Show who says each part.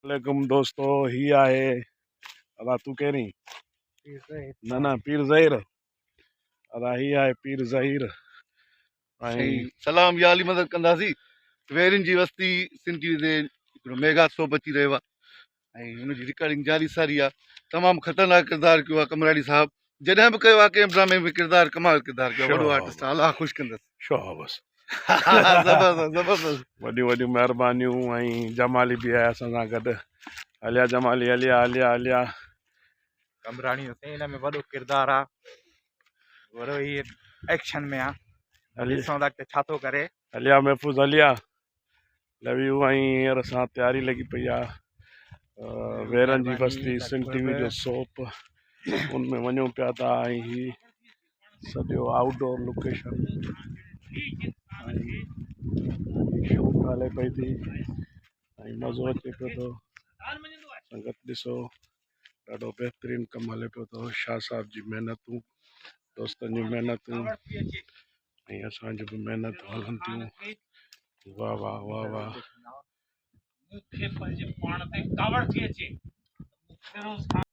Speaker 1: عليڪم دوستو هي آهي ادا تون ڪير آهين نه نه پير ظهير ادا هي آهي پير ظهير ۽
Speaker 2: سلام يا علي مدد ڪنداسي ويرين جي وستي سنڌ ٽي وي تي هڪڙو ميگا سوپ اچي رهيو آهي ۽ هن جي رڪارڊنگ جاري ساري آهي تمام خطرناڪ ڪردار ڪيو آهي قمراڻي صاحب جڏهن به ڪيو آهي ڪنهن ڊرامي ۾ ڪردار ڪمال ڪردار ڪيو وڏو آرٽسٽ الله خوش ڪندس
Speaker 1: شابس
Speaker 2: زبردست زبردست
Speaker 1: وڏيون وڏيون مهربانيون ۽ جمالي به آهي اسان سان گڏ هليا جمالي هليا هليا هليا
Speaker 3: قمبراڻي حسين ان ۾ وڏو ڪردار آ وڏو هي ايڪشن ۾ آ ڏسون ٿا ته ڇا ٿو ڪري
Speaker 1: هليا محفوظ هليا لو يو ۽ هينئر اسان تياري لڳي پئي آ ويرن جي بستي سنڌ ٽي وي جو سوپ ان ۾ وڃون پيا ٿا ۽ هي سڄو آئوٽ ڊور لوڪيشن ۽ شوٽ هلي پئي ٿي ۽ مزو اچي پيو ٿو سنگت ڏسو ڏاڍو بهترين ڪم هلي پيو ٿو شاهه صاحب جي محنتون دوستن جون محنتون ۽ اسان جون به محنتون هلن ٿيون واهه واهه واهه واهه
Speaker 4: مون کي پنهنجي پاڻ تي ڪاوڙ ٿي اچي ته مون فيروز خان.